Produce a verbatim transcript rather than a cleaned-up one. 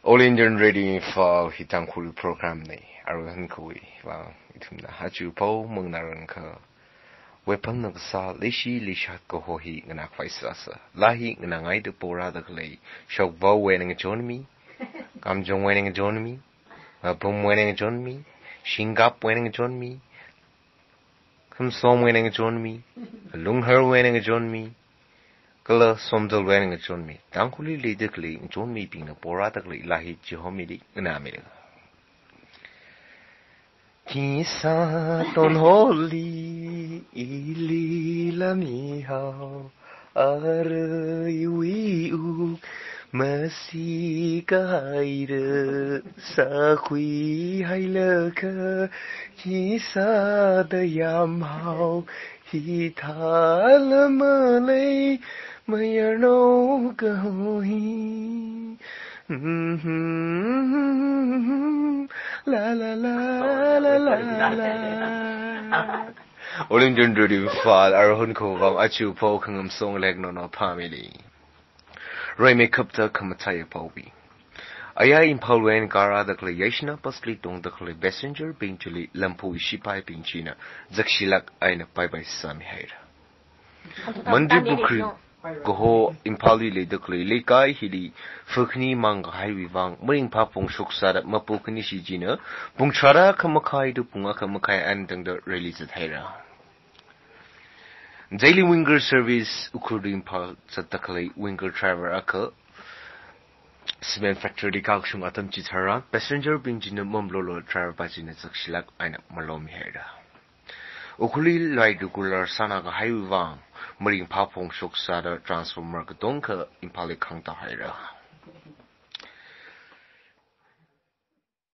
All Indian Radio Imphal hi Tangkhul program nei. Aruihon kawui vang ithumna aja pao mangngarānkha, wepamna kasā leishi leishat kaho hi nganākhavai sāsa. Laa hi nganāngaida porāda khalei, shokvaowui eina ngachonmi, kamjongwui eina ngachonmi, mapumwui eina ngachonmi, shingkapwui eina ngachonmi, khamsomwui eina ngachonmi, lungharwui eina ngachonmi, kala somdalwui eina ngachonmi, Tangkhulli leida khalei ngachonmibingna porāda khalei laa hi chihomili nganāmida. Khisā tonholi ili laa mihao, ara iwui wuk masi kahaira, sākhuihailaga khisāda yāmhao, hithāla malei mayarnao kaho hi. La, la, la, la, la, la. All Indian Radio Imphal, aruihon kawui vang aja pao khangamsong lek nono phamili. Rimeikapta khamathā yapaowui. Aya Imphalwui eina karāda khalei yaishina busli tongda khalei passengerbing chili lamphui shipaibing china zakshilāk eina paipai sāmihaira. Mantripukhri kaho Imphalli leida khalei leikai hili phakhani mang kahaiwui vang maringphā phongshok sāda mapu khanishi china pung tharā khamakhai to pung akha makhai eina tangda rally zathaira. Daily winger service Ukhrul to Imphal zatda khalei winger driver akha cement factoryli kakashung atam chitharan, passengerbing china mamalolo, driverpa china zakshilāk eina malomihaira. Ukhrulli light regular sāna kahaiwui vang maringphā phongshok sāda transformer katongkha Imphalli khangtā haira.